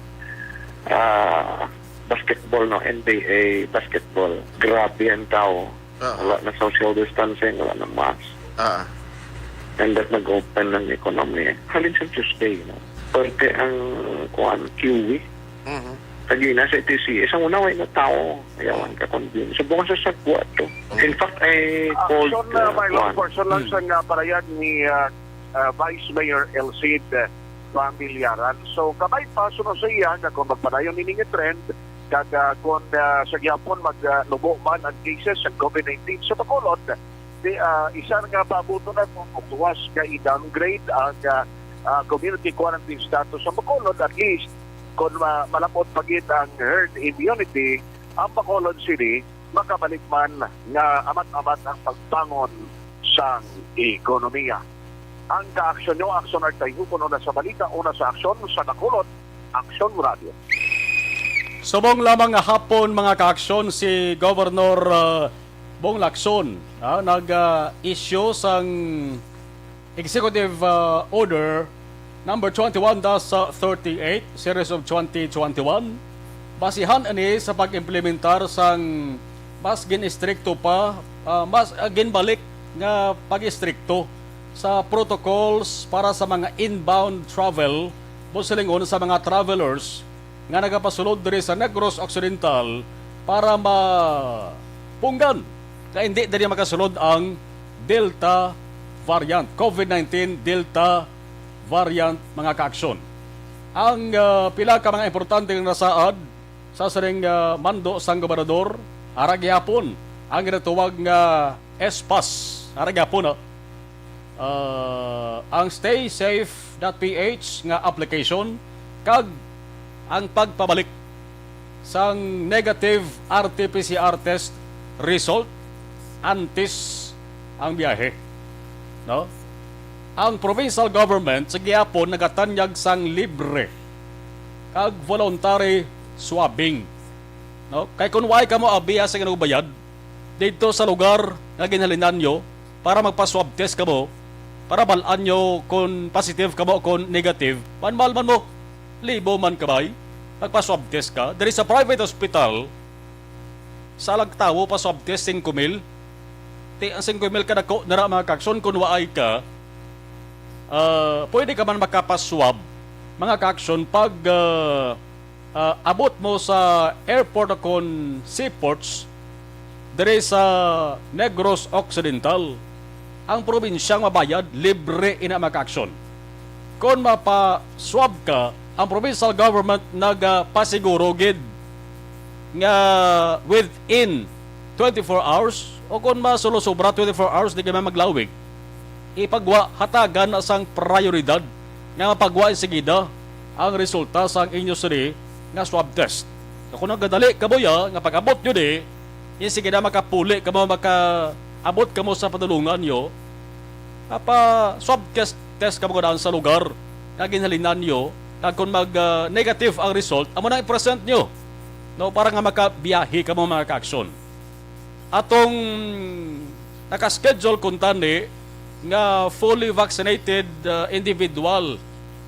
ah, basketball, no? N B A basketball. Grabe ang tao. Ah. Wala na social distancing, wala na mask. Ah. And that nag-open ang ekonomiya. Halin sa Tuesday, no? Pwerte ang, kuwan, Q E. Mhm. Lagi na sa T C S. Ang una, way na tao. Ayawan ka convince. Subong sa sagwa to. Mhm. In fact, I called, Action, uh, uh, my lord, kuwan. Person lang Hmm. sa nga parayag ni, uh, uh, Vice Mayor El Cid, uh, Familiaran. So, kabay pa, suno sa iya, nga kung magpadayon ini nga trend, kag, ah, kung, ah, sa gihapon mag, ah, nubo man ang cases sa COVID nineteen sa Bacolod, di, ah, isa nga paabuton na kung magluwas nga i-downgrade ang, ah, ah, community quarantine status sa Bacolod, at least, Kon ma-, malapot pa gid ang herd immunity, ang Bacolod City makabalik man nga amat-amat ang pagbangon sang ekonomiya. Ang kaaksyon nyo, Aksyon Artayhukon, una sa balita, una sa aksyon, sa Bacolod, Aksyon Radio. Subong lamang nga hapon, mga kaaksyon, si Governor, ah, Bong Lacson, ah, nag, ah, issue sang Executive, ah, Order number twenty-one dash thirty-eight, series of twenty twenty-one. Basihan ini sa pag-implementar sang mas gin-istrikto pa, ah, mas, ah, ginbalik nga pag-istrikto sa protocols para sa mga inbound travel, busilingon sa mga travelers nga nagapasulod diri sa Negros Occidental para mapunggan nga hindi diri makasulod ang Delta variant, COVID nineteen Delta variant, mga kaaksyon. Ang, ah, pila ka mga importante nga nasaad sa sining, ah, mando sang gobernador, ara gihapon ang ginatawag nga S-Pass. Ara gihapon, ah, ah, ang Stay Safe dot P H nga application kag ang pagpabalik sang negative R T P C R test result antes ang biyahe, no? Ang provincial government sa gihapon nagatanyag sang libre kag voluntary swabbing, no? Kay kung way kamo abiya sa inyong bayad didto sa lugar nga ginhalinan nyo para magpa-swab test kamo, para bal-an nyo kung positive kamo o kung negative, man mal man mo, libo man ka bay, magpa-swab test ka. Diri sa private hospital, sa lag tawo pa-swab test, singko mil. Ti, ang singko mil kadako na ra, mga kaaksyon, kung waay ka, ah, pwede ka man makapaswab, mga kaaksyon, pag, ah, ah, abot mo sa airport o kon seaports diri sa Negros Occidental. Ang probinsyang mabayad, libre ina, mga kaaksyon. Kon mapa-swab ka, ang provincial government nagapasiguro gid nga within twenty-four hours, o kon masulo sobra twenty-four hours, di ka man maglawig, ipagwa, hatagan na sang prioridad nga mapagwa insigida ang resulta sang inyo sini nga swab test. So, kung nagadali ka, buya, nga pag-abot nyo di, insigida makapuli kamo, makaabot kamo sa padulungan nyo, mapa-swab test, test kamo daan sa lugar nga ginhalinan nyo, kag kung mag, ah, negative ang result, amo na i-present nyo, no, para nga makabiyahe kamo, mga kaaksyon. Atong naka-schedule kuntani nga fully vaccinated, uh, individual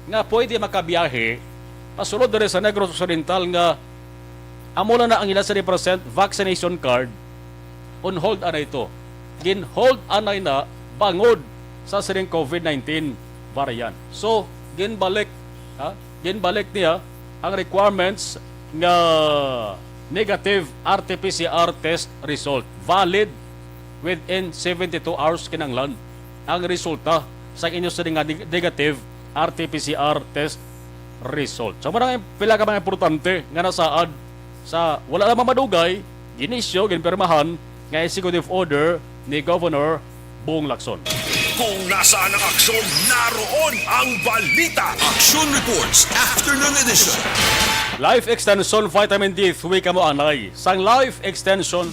nga pwede makabiyahe pasulod diri sa Negros Occidental, nga amo na na ang ila sa percent vaccination card, on hold anay to. Gin-hold anay na bangod sa sining COVID nineteen variant. So, ginbalik, ha? Ginbalik niya ang requirements nga negative R T P C R test result valid within seventy-two hours kinahanglan ang resulta sa inyo sini nga neg-, negative R T P C R test result. So, murang pila ka mga importante nga nasaad sa wala lamang madugay, ginisyo, ginpirmahan nga executive order ni Governor Bong Lacson. Kung nasaan ang aksyon, naroon ang balita. Action Reports, Afternoon Edition. Life Extension Vitamin D three kamo anay. Sang Life Extension.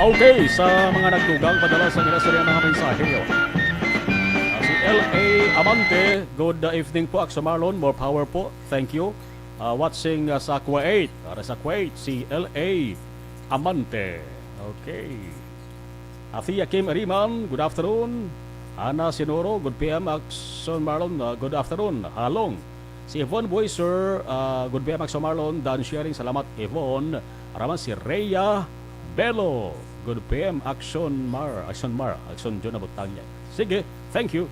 Okay, sa mga nagdugang padala sa nila sa mga mensahe, oh. Ah, si L A Amante, good evening po, Akso Marlon, more power po. Thank you. Ah, watching, ah, sa Kuwait. Para sa Kuwait, si L A Amante. Okay. Athea Kim Ariman, good afternoon. Ana Sinoro, good P M, Action Marlon, uh, good afternoon. Halong. Si Yvonne Boyser, uh, good P M, Action Marlon. Dan Sharing, salamat, Yvonne. Araman si Rhea Bello, good P M, Action Mar, Action Mar, Action Juna Butangnya. Sige, thank you.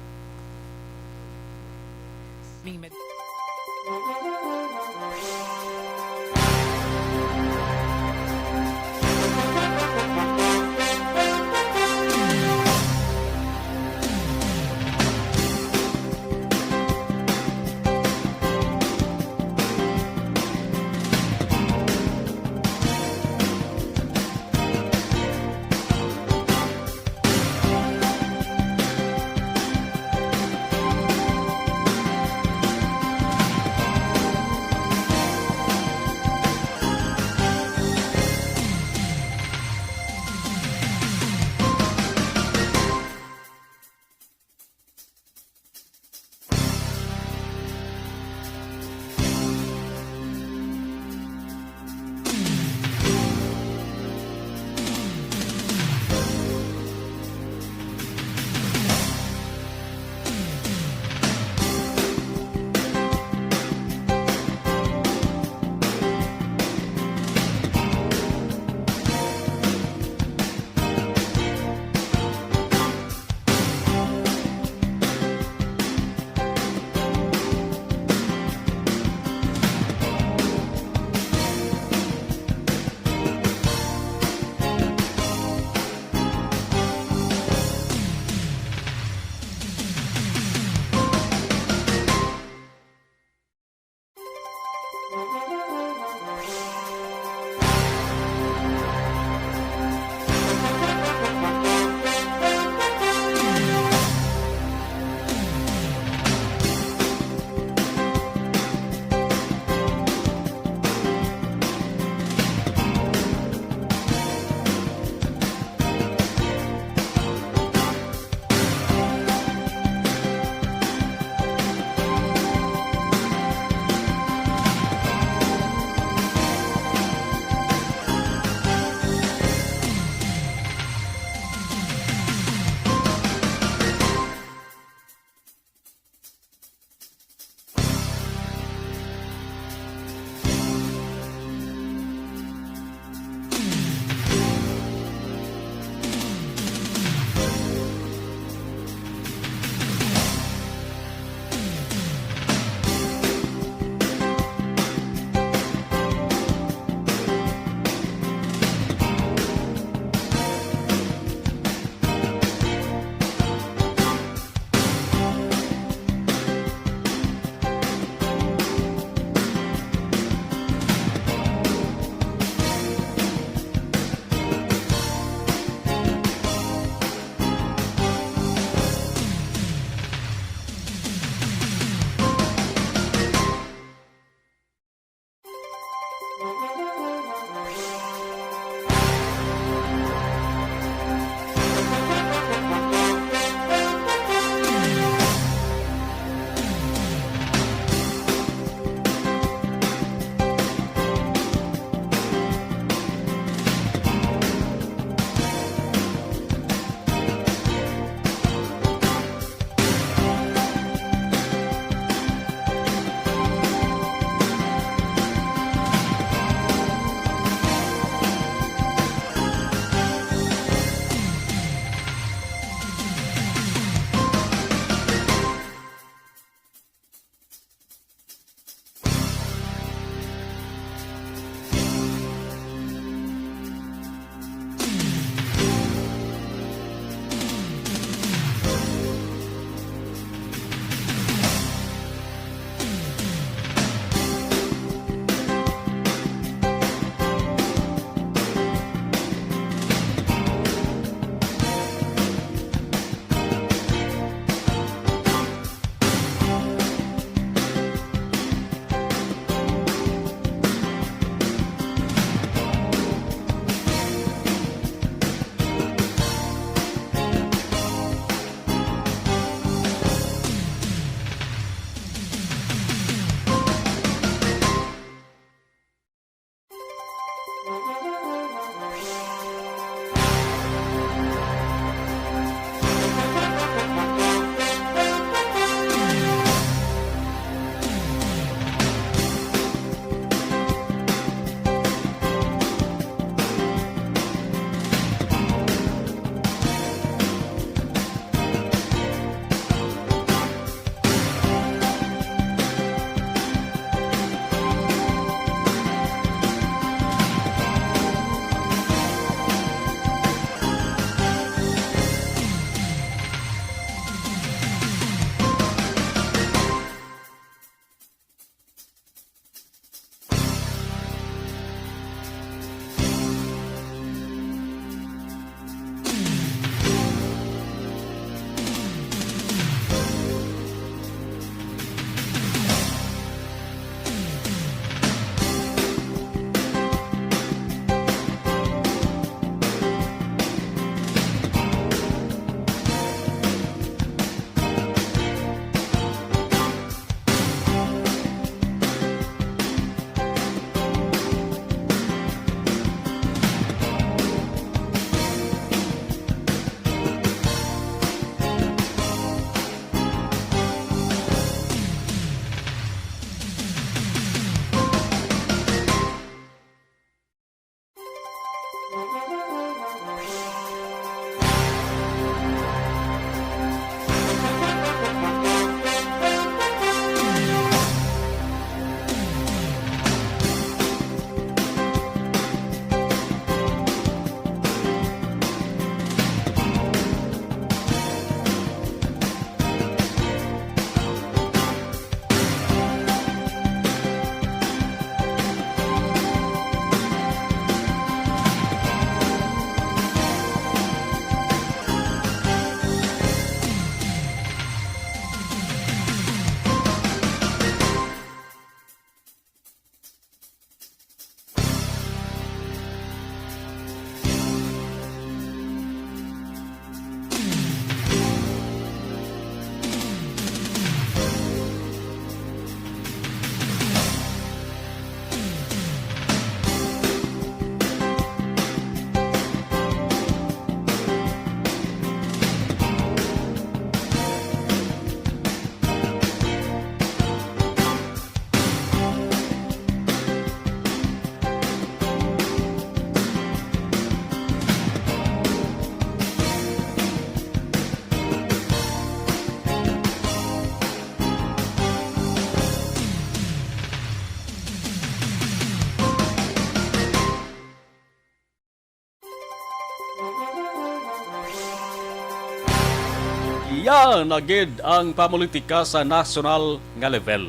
Yan na gid ang pamulitika sa nasyonal nga level.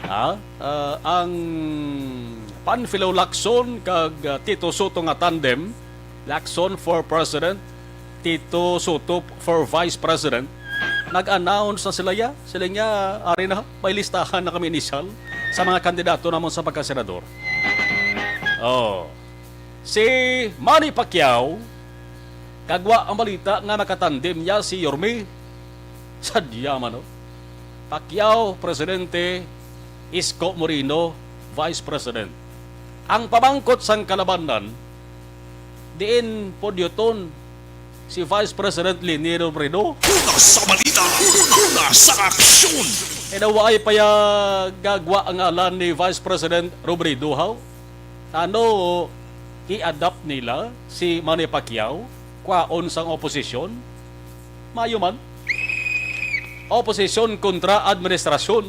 Ha? Ah, ang Panfilo Lacson kag, ah, Tito Sotto nga tandem, Lacson for President, Tito Sotto for Vice President, nag-announce na sila ya. Sila nga, ari na, may listahan na kami inisyal sa mga kandidato namon sa pagkasenador. Oh. Si Manny Pacquiao, kagwa ang balita nga makatandem niya si Yorme. Sadya man, no? Pacquiao, presidente, Isko Moreno, vice president. Ang pamangkot sang kalabanan, diin pudyoton si Vice President Leni Robredo. Una sa balita, una sa aksyon. Inawaay pa ya gagwa ang ngalan ni Vice President Robredo, haw? Ano, i-adopt nila si Manny Pacquiao? Kwaon sang oposisyon? Mayo man. Oposisyon kontra administrasyon.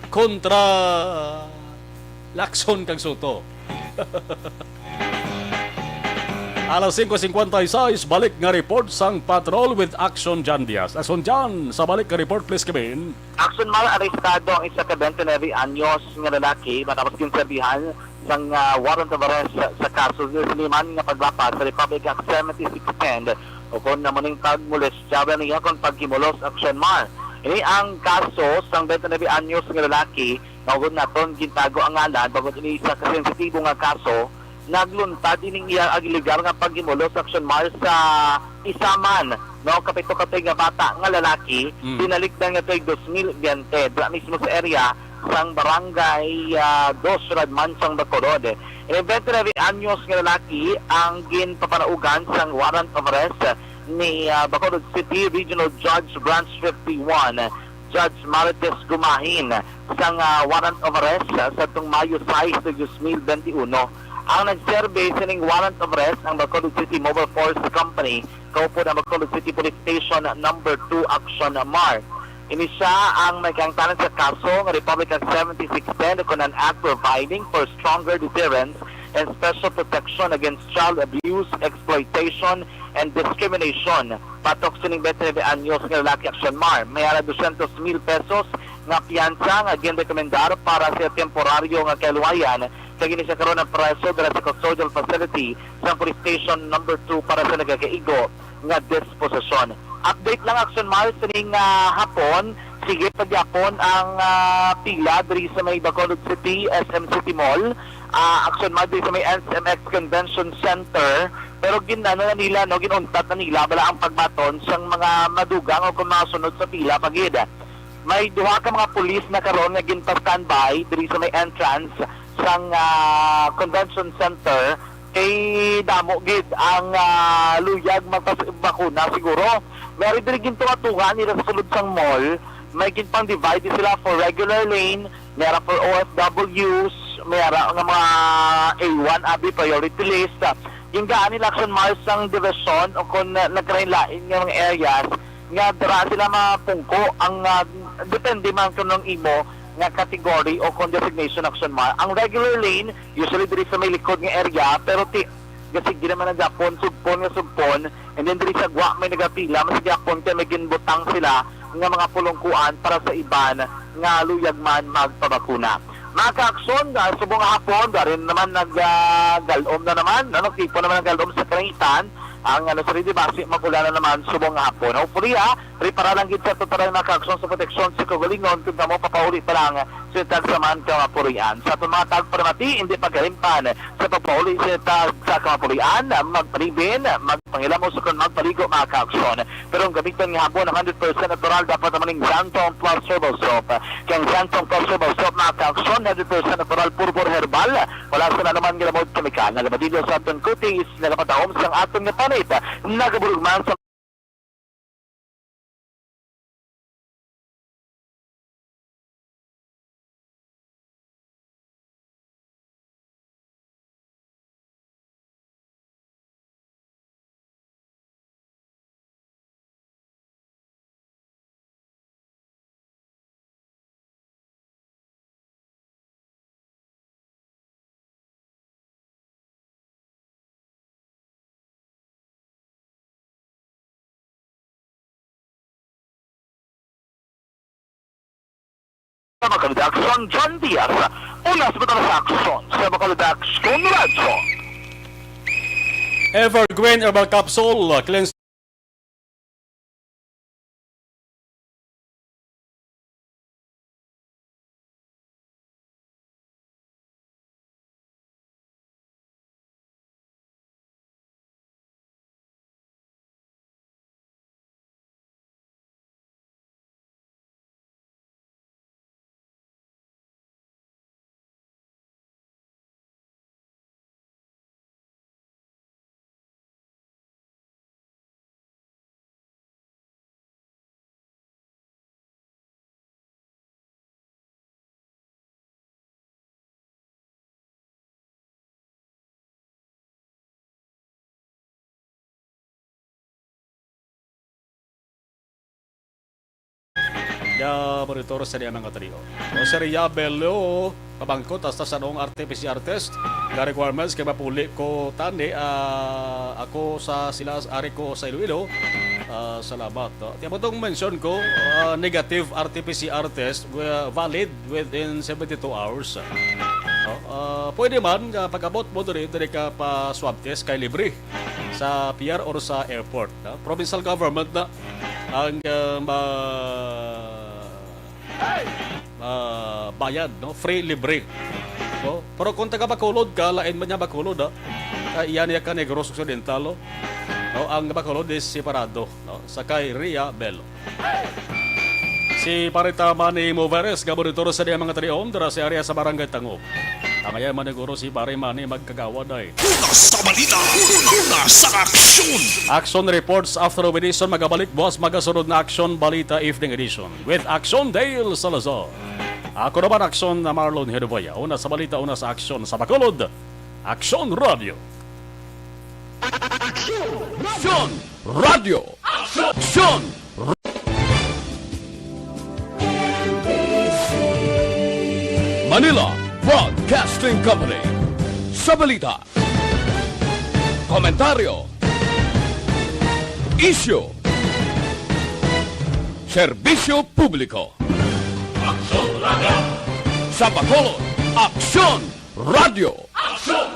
Kontra Lacson kag Sotto. Alas singko cincuenta y seis, balik nga report sang Patrol with Action Jan Diaz. Action Jan, sa balik nga report, please come in. Action Mar, arestado ang isa ka twenty-nine anyos nga lalaki matapos ginserbihan sang, ah, warrant of arrest sa, sa kaso sa siniman nga paglapas sa Republic Act seventy-six ten, ukon na muning pagmolestya niya kon paghimulos. Action Mar, ini ang kaso sang twenty-nine anyos nga lalaki, mao gid naton gintago ang ngalan bangod ini isa ka sensitibo nga kaso. Nagluntad ining iya ag-, illegal nga paghimulos, Action Mar, sa isa man, no, kapito ka tuig nga bata nga lalaki, Mm. binalikdan nga tuig dos mil biyente, dira mismo sa area sang Barangay, ah, Dos, Radman sang Bacolod. Ini twenty-nine anyos nga lalaki ang ginpapanaugan sang warrant of arrest ni, ah, Bacolod City Regional Judge Branch fifty-one, Judge Marites Gumahin, sang, ah, warrant of arrest, ah, sadtong Mayo sais, dos mil bente uno. Ang nagserbe sining warrant of arrest ang Bacolod City Mobile Force Company, kaupod ang Bacolod City Police Station Number Two, Action Mar. Ini sia ang may kahangtanan sa kaso nga Republic Act seventy-six ten, kon an act providing for stronger deterrence and special protection against child abuse, exploitation, and discrimination. Batok sining twenty-nine anyos nga lalaki, Action Mar, may ara dosyentos mil pesos nga piyansa nga ginrekomendar para sa temporaryo nga kaluwayan, kag ini sia karon napreso dira sa custodial facility sa Police Station Number Two para sa nagakaigo nga disposisyon. Update lang, Action Mar, sining, ah, hapon, sige pa gyapon ang, ah, pila diri sa may Bacolod City S M City Mall, ah, Action Mar, diri sa may S M X Convention Center, pero gin-, ano na nila, no, ginuntat na nila bala ang pagbaton sang mga madugang o kung mga sunod sa pila pa gid. May duha ka mga pulis na karon nga ginpa-standby diri sa may entrance sang, ah, Convention Center kay damo gid ang, ah, luyag magpabakuna siguro. May ari diri gintuwa-tuwa nila sa sulod sang mall. May ginpang-divide sila for regular lane, may ara for O F Ws, may ara nga mga A one abi, priority list. Gingaan nila, Action Mar, sang division o kung, ah, nagkalain-lain nga mga areas nga dira sila mapungko ang, ah, depende man kung anong imo nga category o kung designation, Action Mar. Ang regular lane, usually diri sa may likod nga area, pero ti-, gasige naman ang gapon, sugpon nga sugpon, and then diri sa gwa may nagapila, mas gapon kay may ginbutang sila nga mga pulungkuan para sa iban nga luyag man magpabakuna. Mga kaaksyon, ah, subong nga hapon, darin naman nag, ah, galom na naman, ano, tipo naman ang galom sa kalangitan, ang, ano, sa Ridibasi, mag-ulan na naman subong nga hapon. Hopefully, ah, ripara lang gid sa tuturan, mga kaaksyon, sa proteksyon sa kaugalingon kung kamo papauli pa lang sa tagsa man ka mga purian. Sa aton mga tagparamati, hindi pagkalimpan sa pagpauli sa tagsa ka mga purian, magpalibin, magpangilamos, kung magpaligo, mga kaaksyon. Pero ang gamiton nga habon, hundred percent natural, dapat naman ning Xantong Plus Herbal Soap. Kay ang Xantong Plus Herbal Soap, mga kaaksyon, hundred percent natural, puro, puro herbal, wala sa anuman nga lamod kemikal. Nagamadilyo sa aton kutis, nagapatahom sang aton nga panit, nagaburog man sa Sa Bacolod Aksyon, John Diaz. Una sa Bacolod Aksyon, sa Bacolod Aksyon Radyo. Evergreen Herbal Capsule, cleanse. Ga-monitor sa niya mga trio. O si Ria Bello, pamangkot hasta sa noong R T P C R test nga requirements kay mapuli ko tani, ah, ako sa sila, ari ko sa Iloilo. Ah, salamat. No? Tiyan mo itong mention ko, ah, negative R T P C R test, uh, valid within seventy-two hours. No? Ah, pwede man, ah, pag-abot mo diri, diri ka pa swab test kay libre sa P R or sa airport. No? Provincial government na ang, ah, ma-, ah, bayad, no? Free, libre. No? Pero kung taga Bacolod ka, lain man niya Bacolod, ha? Ah, iya niya ka Negros Occidental, no? No, ang Bacolod is separado, no? Sa kay Ria Bello. Si Pare ta Manny Moveres, ga-monitor sa diyang mga talion, dira sa area sa Barangay Tangub. Tangayan maniguro si Pare Manny magkagawad ay. Una sa balita, una sa aksyon. Action reports after obedition, magabalik buwas magasunod na Aksyon Balita Evening Edition with Action Dale Salazar. Ako naman, Aksyon na Marlon Hedoboya. Una sa balita, una sa aksyon sa Bacolod. Aksyon Radio. Aksyon Radio. Aksyon. Manila Broadcasting Company. Sa balita, komentaryo, isyu, serbisyo publiko. Aksyon Radio. Sa Bacolod, Aksyon Radio. Aksyon